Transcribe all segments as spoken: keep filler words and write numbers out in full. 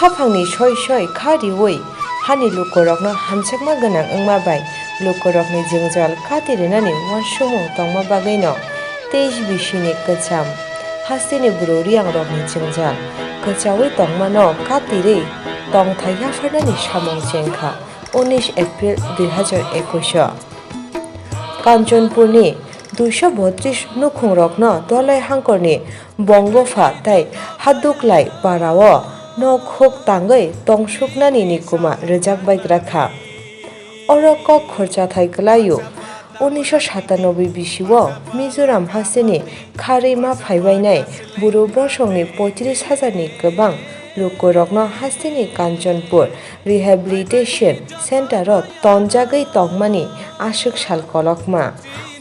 Haphangni soi soi kha riwi hani lukurokno hamjakma gwnang wngma bai lukurokni jwngjal kati rinani uansukmung tongma bagwino teis bisini kwcham hasteni bwrwi riyangrokni jwngjal kwchaui tongmano kati rwi tongthai yapharnani samung chengkha unis April dui hazar ekwis o. Kanchanpurni duiso botris nukhungrokno Dolai hangkorni Bongopha tei Haduklai parao nok huk tangwi tongsuknani nikuma rwjakbaigra kha. Oro kok khorchathai kwlaio. Unisho satanoboi bisio Mizoram hasteni kharwi ma phaibainai buru bosongni poitris hazarni kwbang lukurokno hasteni Kanchanpur Rehabilitation Centre-o tonjagwi tongmani aswk sal kolokma.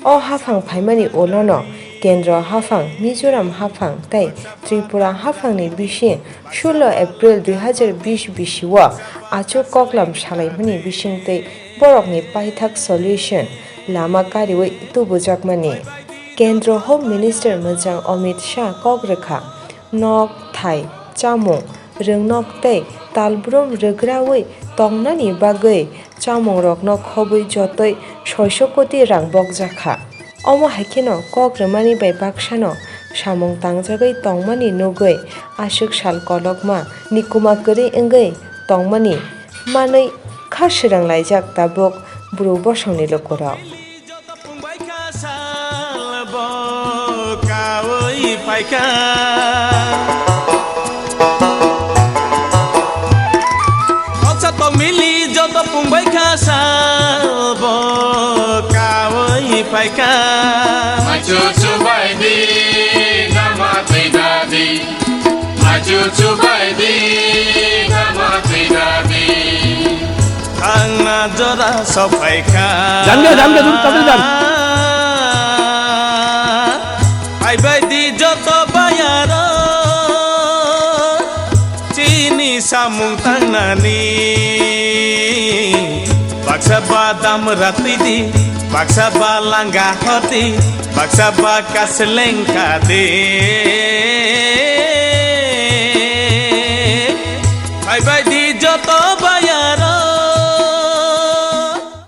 O haphang phaimani ulono Kendro haphang, Mizoram haphang tei Tripura haphangni bising sulo April dui hazar bis bisio achuk koklam salaimani bisingtwi borokni paithak solution lama kariwi tubujakmani. Kendro Home Minister mwchang Amit Shah kok rwkha, nok, thai, chamung, rwngnok tei talbrum rwgraui tongnani bagwi chamungrokno khobwi jotoi soiso koti rang bokjakha. Omo hai kheno kok rwmani bai baksano samung tangjagwi tongmani nugwi aswk sal kolokma nikuma kwrwi wngwi tongmani manwi kha swrwnglaijak tabuk bru bosongni lukurok. Kawi paikha. Khoksa tongmili joto pungbai kha salbo kawi paikha. Machu chubai di, dama twi dadi. Machu chubai di, dama twi dadi. Thangna jora sophaikha. Jam dia, jam dia, dulu, dulu, jam. Phaibai di joto bayaro, chini samung tangnani. Baksa ba dam ratwi di, baksa ba langa hoti, baksa ba kaseleng kadi.